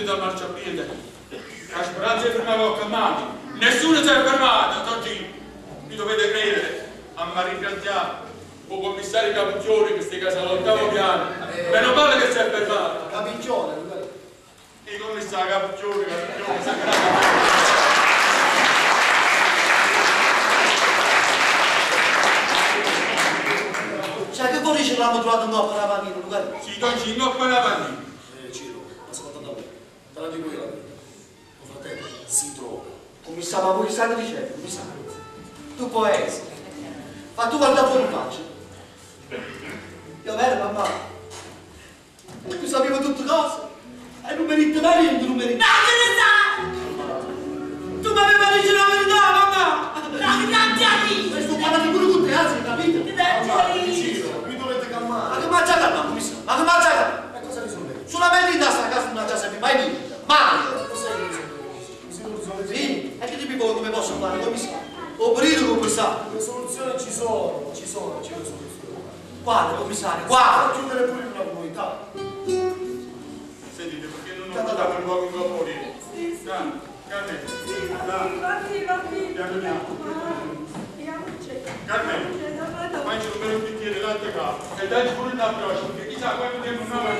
dal marciapiede. La speranza di fermare qualche macchina. Nessuno si è fermato, Don Gino. Mi dovete credere, a mi ringraziare. Il commissario Capicchione che sta casa all'ottavo piano. Meno male che si è fermato. Capicchione, Luca. Il commissario Capicchione, Capicchione, sagrado. Cioè, che vuol dire che l'hanno trovato in coppa la panchina, Luca? Sì, Don Gino, non quella panchina. Ciro, ascolta da me. Te la dico io la verità. Tuo fratello si droga. Commissario, ma voi che state dicendo, commissario? Tu puoi essere. Ma tu guarda fuori in faccia. Io vero, mamma. Tu sapevo tutte cose. E non mi dite mai niente, non mi dite. No, che ne sai? Tu mi avevi detto la verità, mamma! No, che tanti amici! Ma sto parlando pure con te, anzi, capito? Che tanti amici! Ciro, mi dovete Ma calmare. che mangia calma, commissario? Ma che mangia calma? E cosa risolvete? Solamente in tasca a casa non c'è sempre mai niente. Mai! Cos'è che risolvete? Si risolve. Sì? E che ti vuoi come posso fare, commissario? Ho perito, commissario. Le soluzioni ci sono, ci sono, c'è le soluzioni. Quale, commissario? Può Quale? chiudere pure in una comunità. Sentite, perché non ho portato un po' in coppa Sì, sì. Dai, Carmen. Sì, va, Dai. va, va, Piano piano. Carmen, Vado. mangi un bel bicchiere latte caldo e dai pure un abbraccio, perché chissà quanto tempo non avrà.